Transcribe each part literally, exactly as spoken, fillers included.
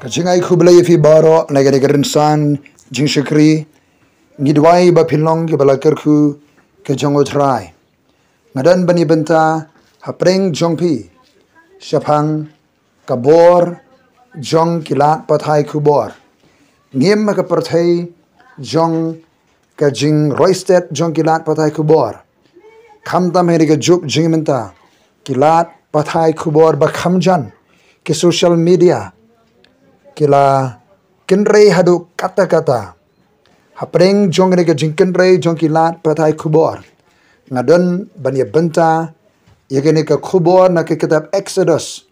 Ka jingai khublei ïa phi baroh na kane ka rynsan jingshakri. Ngi duwai ba phin long kiba la kyrkhu ka jong U Trai. Nga don ban ïa bynta hapdeng jong phi shaphang ka bor jong ki lad pathai khubor. Ngim ha ka pyrthei jong ka jingroi stet jong ki lad pathai khubor. Khamtam ha kane ka juk jingmynta, ki lad pathai khubor ba kham jan, ki social media, ki la kynrei haduh katta katta. Hapdeng jong kane ka jingkynrei jong ki lad pathai khubor, nga don ban ïa bynta ïa kane ka khubor na ka kitab Exodus,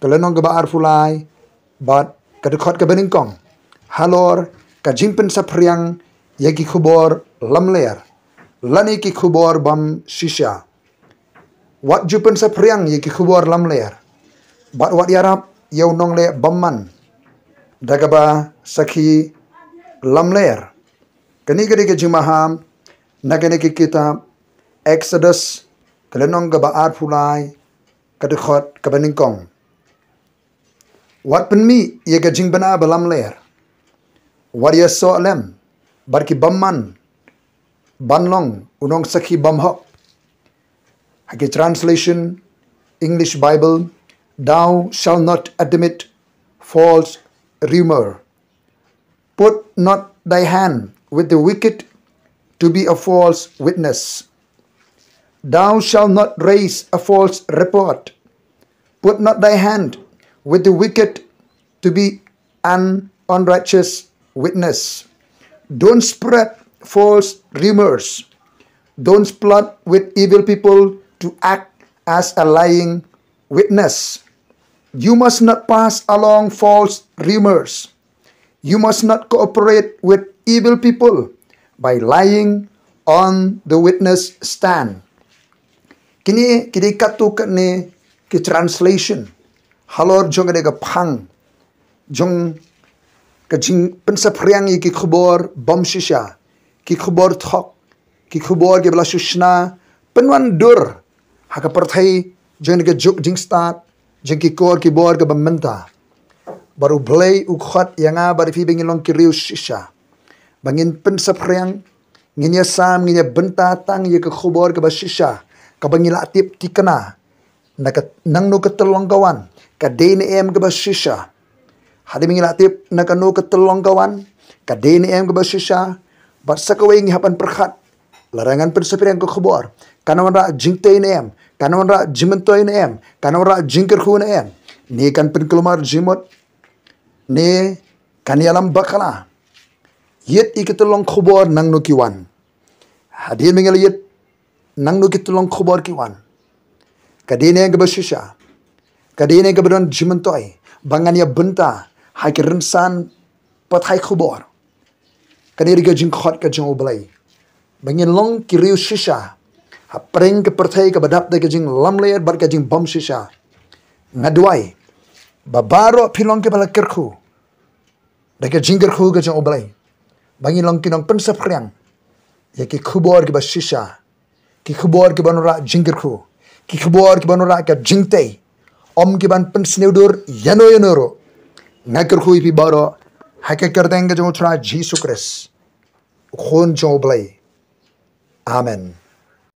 ka lynnong kaba arphew lai bad ka dkhot kaba nyngkong, halor ka jingpynsaphriang ïa ki khubor lamler lane ki khubor bym shisha. Wat ju pynsaphriang ïa ki khubor lamler, bad wat ïarap ïa u nongleh bymman da kaba sakhi lamler. Kane ka dei ka jingmaham na kane ka kitab Exodus, ka lynnong kaba arphew lai, ka dkhot kaba nyngkong. Wat pynmih ïa ka jingbna ba lamler. Wat ïasoh lem bad ki bymman ban long u nongsakhi bymhok. Ha ki translation, English Bible, "Thou shalt not admit false rumor. Put not thy hand with the wicked to be a false witness. Thou shalt not raise a false report. Put not thy hand with the wicked to be an unrighteous witness. Don't spread false rumors. Don't plot with evil people to act as a lying witness. You must not pass along false rumors. You must not cooperate with evil people by lying on the witness stand." Kine ki dei katto katne ki translation halor jong kane ka phang jong ka jingpynsaphriang ïa ki khubor bym shisha, ki khubor thok, ki khubor kiba la shu shna pynwandur ha ka pyrthei jong kane ka juk jingstad jong ki kor ki bor kiba mynta. Bad U Blei u khot ïa nga bad ïa phi ba ngin long ki riew shisha, ba ngin pynsaphriang, ngin ïasam, ngin ïa bynta tang ïa ka khubor kaba shisha, kaba ngi la tip thikna na ka, nangno ka tyllong ka wan ka dei ne em kaba shisha. Hadien ba ngi la tip na kano ka tyllong ka wan ka dei ne em kaba shisha, bad sa kawei ngi hap ban pyrkhat, lada ngan pynsaphriang ka khubor, kan wanrah jingtei ne em, kan wanrah jingmyntoi ne em, kan wanrah jingkyrkhu ne em, ne kan pynkulmar jingmut, ne kan ïalam bakla. Ïit ïa ki tyllong khubor nangno ki wan. Hadien ba ngi la ïit nangno ki tyllong khubor ki wan, ka dei ne em kaba shisha, ka dei ne em kaba don jingmyntoi, ba ngan ïa bynta ha ki rynsan pathai khubor. Kane ka dei ka jingkhot ka jong U Blei, ba ngin long ki riew shisha hapdeng ka pyrthei kaba dap da ka jinglamler bad ka jingbym shisha. Nga duwai ba baroh phi long kiba la kyrkhu da ka jingkyrkhu ka jong U Blei, ba ngin long ki nongpynsaphriang ïa ki khubor kiba shisha, ki khubor kiban wanrah jingkyrkhu, ki khubor kiban wanrah ka jingtei, ym kiban pynsniewdur ïano ïano ruh. Nga kyrkhu ïa phi baroh ha ka kyrteng ka jong U Trai Jisu Khrist, U Khun jong U Blei. Amen.